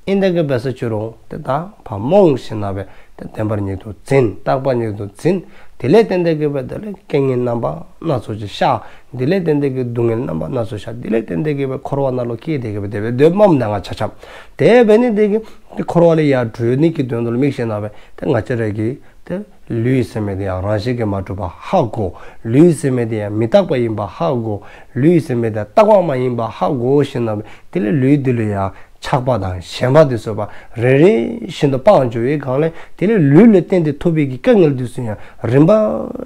ཨིན་ཏེ་གི་འབད་ས་ཅི་རུང་ཏེ་ད་ཕར་རྨོངས་ཞིནམ་ལས་ཏེ་བདེན་པ་ཉིད་དུ་འཛིན། རྟག་པ་ཉིད་དུ་འཛིན། དེ་ལས་བརྟེན་ཏེ་གི་འབད་དེ་ལས་རྐྱེན་ངན་རྣམ་པ་སྣ་ཚོགས་ཅིག་ཤར། དེ་ལས་བརྟེན་ཏེ་གི་སྡུག་བསྔལ་རྣམ་པ་སྣ་ཚོགས་ཤར། དེ་ལས་བརྟེན་ཏེ་གི་འབད་འཁོར་བ་ནང་ལུ་སྐྱེས་ཏེ་གི་འབད་དེ་སྦེ་སྡོདཔ་མས་ད་ང་བཅས་ཆ་ཁྱབ། དེ་འབད་ནི་དེ་གིས་ཏེ་འཁོར་བ་ལས་ཡར་གྲོལ་ནི་གི་དོན་དུ་ལུ་དམིགས་ཞིནམ་ལས་ཏེ་ང་བཅས་ར་གི་ཏེ་ལུས་ཟེར་མི་དེ་ཡང་རང་བཞིན་གྱིས་མ་གྲུབ་པ་ཧ་གོ། ལུས་ཟེར་མི་དེ་ཡང་མི་རྟག་པ་ཨིནམ་ཧ་གོ། ལུས་ཟེར་མི་དེ་རྟག་པ་མ་ཡིནམ་ཧ་གོ་ཞིནམ་ལས་དེ་ལས་ལུས་འདི་ལུ་ཡང་ཆགས་པ་དང་ཞེན་པ་དེ་ཚུ་ཕར་རེ་རེ་བཞིན་དུ་སྤང་འགྱོ་བའི་སྒང་ལས་དེ་ལས་ལུས་ལུ་བརྟེན་ཏེ་ཐོབ་པའི་གི་དཀའ་ངལ་དེ་ཚུ་ཡང་རིམ་པ་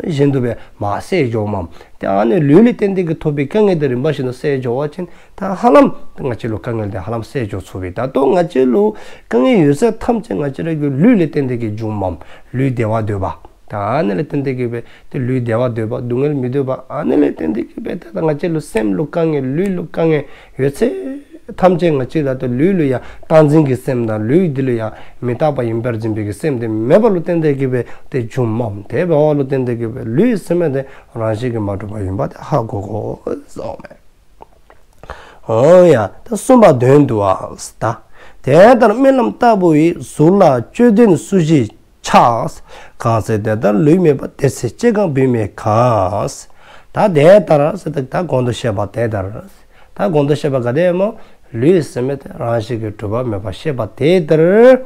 བཞིན་དུ་སྦེ་མར་སེལ་འགྱོཝ་མས། ཏེ་ཨ་ནི་ལུས་ལུ་བརྟེན་ཏེ་གི་ཐོབ་པའི་དཀའ་ངལ་དེ་རིམ་པ་བཞིན་དུ་སེལ་འགྱོ་བ་ཅིན་ད་ཧ་ལམ་ང་བཅས་ལུ་དཀའ་ངལ་དེ་ཧ་ལམ་སེལ་འགྱོ་ཚུགས་པས། ད་ལྟོ་ང་བཅས་ལུ་དཀའ་ངལ་ཡོད་ས་ཐམས་ཅད་ང་བཅས་ར་གི་ལུས་ལུ་བརྟེན་ཏེ་གི་བྱུངམ་མས། ལུས་བདེ་བ་འདོད་པ། ད་ཨ་ནི་ལུ་བརྟེན་ཏེ་གི་འབད་ཏེ་ལུས་བདེ་བ་འདོད་པ་སྡུག་བསྔལ་མི་འདོད་པ་ཨ་ནི་ལུ་བརྟེན་ཏེ་གི་འབད་ཏེ་ད་ང་བཅས་ལུ་སེམས་ལུ་དཀའ་ངལ་ལུས་ལུ་དཀའ་ངལ་ཡོད་ཚད་ཐམས་ཅད་ང་བཅས་ད་ལྟོ་ལུས་ལུ་ཡང་རྟག་འཛིན་གྱི་སེམས་དང་ལུས་འདི་ལུ་ཡང་མི་རྟག་པ་ཡིན་པར་འཛིན་པའི་གི་སེམས་དེ་མེདཔ་ལུ་བརྟེན་ཏེ་གི་འབད་ཏེ་བྱུངམ་མས། དེ་འབདཝ་ལུ་བརྟེན་ཏེ་གི་འབད་ལུས་ཟེར་མི་དེ་རང་བཞིན་གྱིས་མ་གྲུབ་པ་ཡིན་པ་དེ་ཧ་གོ་དགོ་ཟེརཝ་མས། འོ་ཡ། ད་གསུམ་པ་དོན་བསྡུ་བ་ད། དེ་ལྟར་རྨི་ལམ་ལྟ་བུ་ཡི། གཟུགས་ལ་དཔྱོད་ལྡན་སུ་ཞིག་ཆགས། གང་ཚེ་དེ་ལྟར་ལུས་མེད་པ། དེ་ཚེ་སྐྱེ་གང་བུད་མེད་གང་། ད་དེ་ལྟར་ཟེར་ད་ད་གོང་དུ་བཤད་པ་དེ་ལྟར། ད་གོང་དུ་བཤད་པ་ག་དེ་སྨོ། ལུས་ཟེར་མི་དེ་རང་བཞིན་གྱིས་གྲུབ་པ་མེདཔ་བཤད་པ་དེ་ལྟར།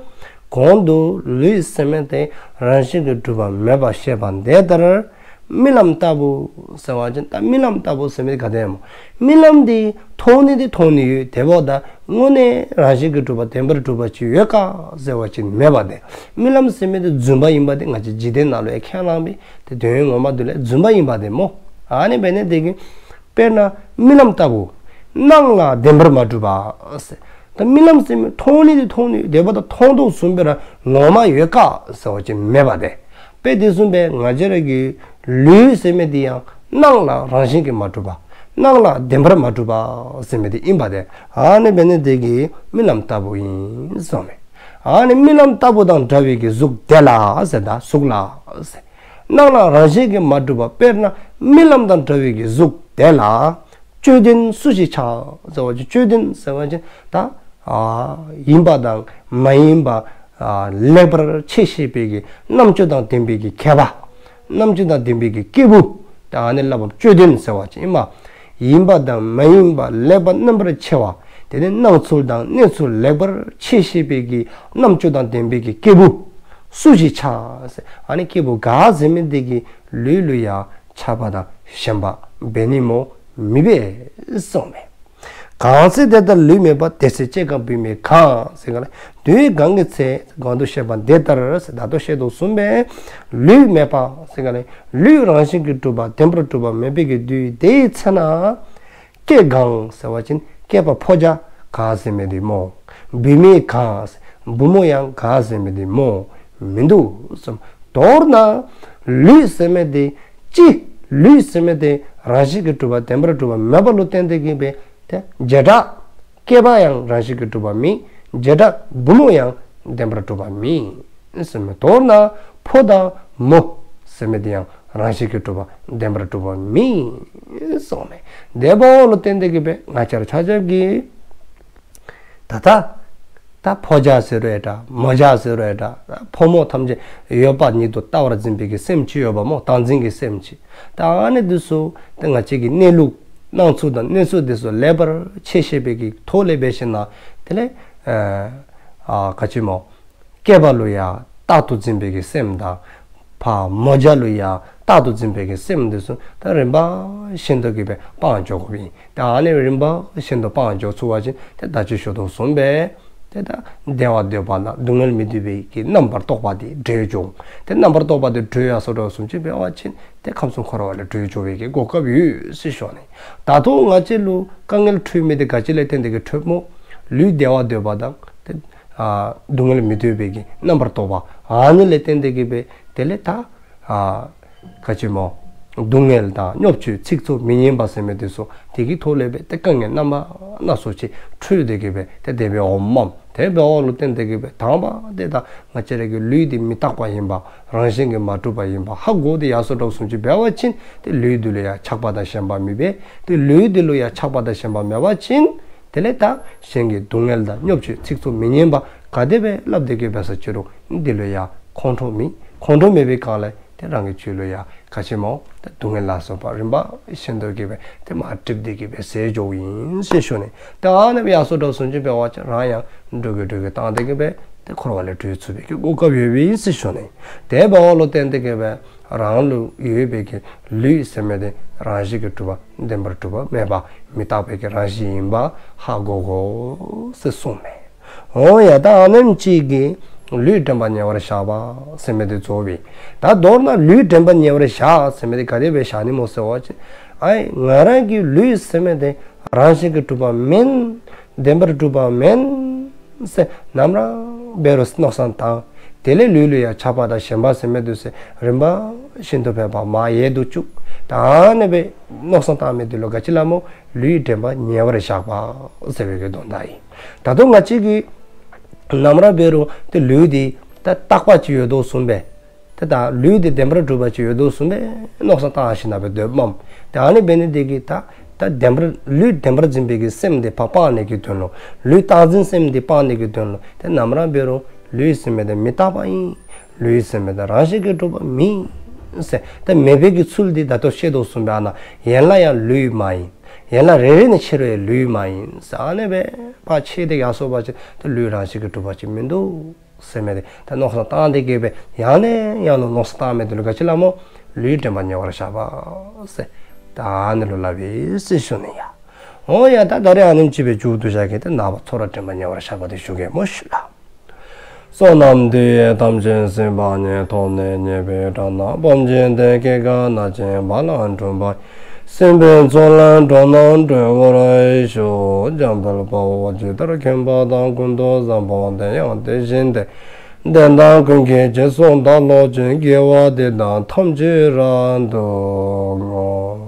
གོང་དུ་ལུས་ཟེར་མི་དེ་རང་བཞིན་གྱིས་གྲུབ་པ་མེདཔ་བཤད་པ་དེ་ལྟར། རྨི་ལམ་ལྟ་བུ་ཟེར་བ་ཅིན་ད་རྨི་ལམ་ལྟ་བུ་ཟེར་མི་དེ་ག་དེ་སྨོ། རྨི་ལམ་དེ་མཐོང་ནི་དེ་མཐོང་ནི་ཡོད། དེ་འབདཝ་ད་དངོས་གནས་རང་བཞིན་གྱིས་གྲུབ་པ་བདེན་པར་གྲུབ་པ་ཅིག་ཡོད་ག་ཟེར་བ་ཅིན་མེདཔ་དེ། རྨི་ལམ་ཟེར་མི་དེ་རྫུན་པ་ཡིན་པ་དེ་ང་བཅས་འཇིག་རྟེན་ནང་ལུ་ཡང་ཁས་བླངས་པས། དེ་དོན་ངོ་མ་དེ་ལས་རྫུན་པ་ཡིན་པ་དེ་སྨོ། ཨ་ནི་འབད་ནི་དེ་གིས་དཔེར་ན་རྨི་ལམ་ལྟ་བུ། སྣང་ལ་བདེན་པར་མ་གྲུབ་པ་ཟེར། ད་རྨི་ལམ་ཟེར་མི་མཐོང་ནི་དེ་མཐོང་ནི་ཡོད། དེ་འབདཝ་ད་མཐོང་དོ་བཟུམ་སྦེ་ར་ངོ་མ་ཡོད་ག་ཟེར་བ་ཅིན་མེདཔ་དེ། དཔེ་དེ་བཟུམ་སྦེ་ང་བཅས་ར་གི་ལུས་ཟེར་མི་དེ་ཡང་སྣང་ལ་རང་བཞིན་གྱིས་མ་གྲུབ་པ། སྣང་ལ་བདེན་པར་མ་གྲུབ་པ་ཟེར་མི་དེ་ཨིན་པ་དེ། ཨ་ནི་འབད་ནི་དེ་གིས་རྨི་ལམ་ལྟ་བུ་ཨིན་གསུངསམ་མས། ཨ་ནི་རྨི་ལམ་ལྟ་བུ་དང་འདྲ་བའི་གི་གཟུགས་དེ་ལ་ཟེར་ད་གཟུགས་ལ་ཟེར། སྣང་ལ་རང་བཞིན་གྱིས་མ་གྲུབ་པ། དཔེར་ན་རྨི་ལམ་དང་འདྲ་བའི་གི་གཟུགས་དེ་ལ། དཔྱོད་ལྡན་སུ་ཞིག་ཆགས་ཟེར་བ་ཅིན་དཔྱོད་ལྡན་ཟེར་བ་ཅིན་ད་ཨ་ཡིན་པ་དང་མ་ཡིན་པ་ཨ་ལེགས་པར་ཕྱེ་ཤེས་པའི་གི་རྣམ་དཔྱོད་དང་ལྡན་པའི་གི་མཁས་པ། རྣམ་དཔྱོད་དང་ལྡན་པའི་གི་སྐྱེས་བུ། ད་ཨ་ནི་སླབ་པ་དཔྱོད་ལྡན་ཟེར་བ་ཅིན་ཨིན་མས། ཡིན་པ་དང་མ་ཡིན་པ་ལེགས་པར་རྣམ་པར་ཕྱེ་བ། དེ་ནི་སྣང་ཚུལ་དང་གནས་ཚུལ་ལེགས་པར་ཕྱེ་ཤེས་པའི་གི་རྣམ་དཔྱོད་དང་ལྡན་པའི་གི་སྐྱེས་བུ་སུ་ཞིག་ཆགས་ཟེར། ཨ་ནི་སྐྱེས་བུ་ག་ཟེར་མི་དེ་གི་ལུས་ལུ་ཡང་ཆགས་པ་དང་ཞེན་པ་འབད་ནི་སྨོ། མི་འབད་གསུངསམ་མས། གང་ཚེ་དེ་ལྟར་ལུས་མེད་པ། དེ་ཚེ་སྐྱེ་གང་བུད་མེད་གང་། ཟེར་ག་ལས་དུས་གང་གི་ཚེ་གོང་དུ་བཤད་པ་དེ་ལྟར་ཟེར་ད་ལྟོ་བཤད་དོ་བཟུམ་སྦེ་ལུས་མེད་པ་ཟེར་ག་ལས་ལུས་རང་བཞིན་གྱིས་གྲུབ་པ་བདེན་པར་གྲུབ་པ་མེད་པའི་གི་དུས་དེའི་ཚེ་ན་སྐྱེ་གང་ཟེར་བ་ཅིན་སྐྱེས་པ་ཕོ་རྒྱས་ག་ཟེར་མི་དེ་སྨོ། བུད་མེད་ག་བུ་མོ་ཡང་ག་ཟེར་མི་དེ་སྨོ། མིན་འདུག་གསུངསམ་མས། མདོར་ན་ལུས་ཟེར་མི་དེ་ཅི་ལུས་ཟེར་མི་དེ་རང་བཞིན་གྱིས་གྲུབ་པ་བདེན་པར་གྲུབ་པ་མེདཔ་ལུ་བརྟེན་ཏེ་གི་འབད་དེ་བྱེ་བྲག་སྐྱེས་པ་ཡང་རང་བཞིན་གྱིས་གྲུབ་པ་མེད། བྱེ་བྲག་བུ་མོ་ཡང་བདེན་པར་གྲུབ་པ་མེད་གསུངསམ་མས། མདོར་ན་ཕོ་དང་མོ་ཟེར་མི་དེ་ཡང་རང་བཞིན་གྱིས་གྲུབ་པ་བདེན་པར་གྲུབ་པ་མེད་གསུངསམ་མས། དེ་འབདཝ་ལུ་བརྟེན་ཏེ་གི་འབད་ང་བཅས་ར་ཆ་ཁྱབ་ཀྱིས་ད་ད་ད་ཕོ་རྒྱས་ཟེར་རུང་འདྲ་མོ་རྒྱས་ཟེར་རུང་འདྲ་ཕོ་མོ་ཐམས་ཅད་ཡོད་པ་ཉིད་དུ་ལྟ་བར་འཛིན་པའི་གི་སེམས་ཅིག་ཡོདཔ་སྨོ། རྟག་འཛིན་གྱི་སེམས་ཅིག། ད་ཨ་ནི་དེ་ཚུ་ད་ང་བཅས་ཀྱི་གནས་ལུགས་སྣང་ཚུལ་དང་གནས་ཚུལ་དེ་ཚུ་ལེགས་པར་ཕྱེ་ཤེས་པའི་གི་ཐོག་ལས་འབད་ཞིནམ་ལས་དེ་ལས་ཨ་ག་ཅི་སྨོ། སྐྱེས་པ་ལུ་ཡང་རྟག་ཏུ་འཛིན་པའི་གི་སེམས་དང་ཕ་མོ་རྒྱས་ལུ་ཡང་རྟག་ཏུ་འཛིན་པའི་གི་སེམས་དེ་ཚུ་ད་རིམ་པ་བཞིན་དུ་གི་འབད་སྤང་འགྱོ་དགོཔ་ཨིན། ད་ཨ་ནི་རིམ་པ་བཞིན་དུ་སྤང་འགྱོ་ཚུགས་པ་ཅིན་ད་ད་ཅི་ཞུ་དོ་བཟུམ་སྦེ་ ཏེ་ད་བདེ་བ་འདོད་པ་དང་སྡུག་བསྔལ་མི་འདོད་པའི་གི་རྣམ་པར་རྟོག་པ་དེ་བྲལ་འགྱོ། ཏེ་རྣམ་པར་རྟོག་པ་དེ་བྲལ་ཡར་སོ་དྲགས་སོང་ཅི་འབད་བ་ཅིན་ཏེ་ཁམས་གསུམ་འཁོར་བ་ལས་གྲོལ་འགྱོ་བའི་གི་གོ་སྐབས་ཡོད་ཟེར་ཞུ་ནི། ད་ལྟོ་ང་བཅས་ལུ་དཀའ་ངལ་འཕྱད་མི་དེ་ག་ཅི་ལས་བརྟེན་ཏེ་གི་འཕྱདཔ་སྨོ། ལུས་བདེ་བ་འདོད་པ་དང་ཏེ་ཨ་སྡུག་བསྔལ་མི་འདོད་པའི་གི་རྣམ་པར་རྟོག་པ་ཨ་ནི་ལས་བརྟེན་ཏེ་གི་སྦེ་དེ་ལས་ད་ཨ་ག་ཅི་སྨོ། སྡུག་བསྔལ་དང་བརྙས་བཅོས་ཚིག་རྩུབ་མི་སྙན་པ་ཟེར་མི་དེ་ཚུ་དེ་གི་ཐོག་ལས་སྦེ་ཏེ་དཀའ་ངལ་རྣམ་པ་སྣ་ཚོགས་ཅིག་འཕྱད་དེ་གི་སྦེ་ཏེ་དེ་སྦེ་འོངམ་མས། དེ་འབདཝ་ལུ་བརྟེན་ཏེ་གི་སྦེ་དང་པ་དེ་ད་ང་བཅས་ར་གི་ལུས་དེ་མི་རྟག་པ་ཨིནམ་རང་བཞིན་གྱིས་མ་གྲུབ་པ་ཨིནམ་ཧ་གོ་སྟེ་ཡར་སོ་དྲགས་སོང་ཅི་འབད་བ་ཅིན་ཏེ་ལུས་དེ་ལུ་ཡང་ཆགས་པ་དང་ཞེན་པ་མི་འབད། ཏེ་ལུས་དེ་ལུ་ཡང་ཆགས་པ་དང་ཞེན་པ་མེད་པ་ཅིན་དེ་ལས་ད་གཞན་གྱི་སྡུག་བསྔལ་དང་བརྙས་བཅོས་ཚིག་རྩུབ་མི་སྙན་པ་ག་དེ་སྦེ་སླབ་སྟེ་གི་སྦེ་ས་ཅི་རུང་དེ་ལུ་ཡང་ཁོང་ཁྲོ་མེད། ཁོང་ཁྲོ་མེད་པའི་སྒང་ལས་ཏེ་རང་གི་རྒྱུད་ལུ་ཡང་ག་ཅི་སྨོ། ཏེ་སྡུག་བསྔལ་ལ་སོགས་པ་རིམ་པ་བཞིན་དུ་གི་སྦེ་ཏེ་མར་འགྲིབ་སྟེ་གི་སྦེ་ཟད་འགྱོཝ་ཨིན་ཟེར་ཞུ་ནི། ཏེ་ཨ་ནི་སྦེ་ཡར་སོ་དྲགས་སོང་ཅི་འབད་བ་ཅིན་རང་ཡང་འགྲོ་གི་འགྲོ་གི་བཏང་སྟེ་གི་སྦེ་ཏེ་འཁོར་བ་ལས་གྲོལ་ཚུགས་པའི་གི་གོ་སྐབས་ཡོདཔ་ཨིན་ཟེར་ཞུ་ནི། དེ་འབདཝ་ལུ་བརྟེན་ཏེ་གི་སྦེ་རང་ལུ་ཡོད་པའི་གི་ལུས་ཟེར་མི་དེ་རང་བཞིན་གྱིས་གྲུབ་པ་བདེན་པར་གྲུབ་པ་མེད་པ་མི་རྟག་པའི་གི་རང་བཞིན་ཨིནམ་ཧ་གོ་དགོ་ཟེར་གསུངསམ་མས། འོ་ཡ་ད་ཨ་ནེམ་ཅིག་གིས་ལུས་དྲན་པ་ཉེ་བར་བཞག་པ་ཟེར་མི་དེ་རྫོགས་པས། ད་མདོར་ན་ལུས་དྲན་པ་ཉེ་བར་བཞག་ཟེར་མི་དེ་ག་དེ་སྦེ་བཞག་ནི་སྨོ་ཟེར་བ་ཅིན་ཨའི་ང་རང་གི་ལུས་ཟེར་མི་དེ་རང་བཞིན་གྱིས་གྲུབ་པ་མེན། བདེན་པར་གྲུབ་པ་མེན་ཟེར་ནམ་ར་འབད་རུང་མནོ་བསམ་བཏང་། དེ་ལས་ལུས་ལུ་ཡང་ཆགས་པ་དང་ཞེན་པ་ཟེར་མི་དེ་ཚུ་རིམ་པ་བཞིན་དུ་འབད་པ་མར་ཡལ་དུ་བཅུག། ད་ཨ་ནི་སྦེ་མནོ་བསམ་བཏང་མི་དེ་ལུ་ག་ཅི་སླབ་སྨོ། ལུས་དྲན་པ་ཉེ་བར་བཞག་པ་ཟེར་བའི་གི་དོན་དག་ཨིན། ད་རུང་ང་བཅས་ཀྱིས་ནམ་ར་འབད་རུང་ཏེ་ལུས་དེ་ད་རྟག་པ་ཅིག་ཡོད་དོ་བཟུམ་སྦེ་ཏེ་ད་ལུས་དེ་བདེན་པར་གྲུབ་པ་ཅིག་ཡོད་དོ་བཟུམ་སྦེ་མནོ་བསམ་བཏང་ཞིནམ་ལས་སྡོདཔ་མས། ཏེ་ཨ་ནི་འབད་ནི་དེ་གིས་ད་ད་བདེན་པར་ལུས་བདེན་པར་འཛིན་པའི་གི་སེམས་དེ་ཕར་སྤང་ནི་གི་དོན་ལུ་ལུས་རྟག་འཛིན་སེམས་དེ་སྤང་ནི་གི་དོན་ལུ་ཏེ་ནམ་ར་འབད་རུང་ལུས་ཟེར་མི་དེ་མི་རྟག་པ་ཨིན། ལུས་ཟེར་མི་དེ་རང་བཞིན་གྱིས་གྲུབ་པ་མེན་ཟེར། ཏེ་མེད་པའི་གི་ཚུལ་དེ་ད་ལྟོ་བཤད་དོ་བཟུམ་སྦེ་ཨ་ནཱ་ཡན་ལག་ཡང་ལུས་མ་ཡིན། ཡན་ལག་རེ་རེ་ནས་ཕྱེ་རུང་ཡང་ལུས་མ་ཡིན་ཟེར། ཨ་ནི་སྦེ་ཕར་ཕྱེ་སྟེ་ཡར་སོ་བ་ཅིན་ཏེ་ལུས་རང་བཞིན་གྱིས་གྲུབ་པ་ཅིག་མིན་འདུག་ཟེར་མི་དེ་ད་མནོ་བསམ་བཏང་སྟེ་གི་སྦེ་ཡང་ནས་ཡང་ལུ་མནོ་བསམ་བཏང་མི་དེ་ལུ་ག་ཅི་སླབ་སྨོ། ལུས་དྲན་པ་ཉེ་བར་བཞག་པ་ཟེར། ད་ཨ་ནི་ལུ་སླབ་ཨིན་ཟེར་ཞུ་ནི་ཡ། འོ་ཡ་ད་ད་རེས་ཨ་ནེམ་ཅིག་སྦེ་མཇུག་བསྡུ་བཞག་གེ། ཏེ་ནངས་པ་ཚོར་བ་དྲན་པ་ཉེ་བར་བཞག་པ་དེ་ཞུ་གེ་སྨོ་ཤིག་ལགས། བསོད་ནམས་འདི་ཡིས་ཐམས་ཅད་གཟིགས་པ་ཉིད། ཐོབ་ནས་ཉེས་པའི་དགྲ་རྣམས་ཕམ་བྱས་ཏེ། སྐྱེ་རྒ་ན་འཆིའི་རྦ་རླབས་འཁྲུགས་པ་ཡི། སྲིད་པའི་མཚོ་ལས་འགྲོ་བ་སྒྲོལ་བར་ཤོག། འཇམ་དཔལ་དཔའ་བོས་ཇི་ལྟར་མཁྱེན་པ་དང་། ཀུན་ཏུ་བཟང་པོ་དེ་ཡང་དེ་བཞིན་ཏེ། དེ་དག་ཀུན་གྱི་རྗེས་སུ་བདག་སློབ་ཅིང་། དགེ་བ་འདི་དག་ཐམས་ཅད་རབ་ཏུ་བསྔོ།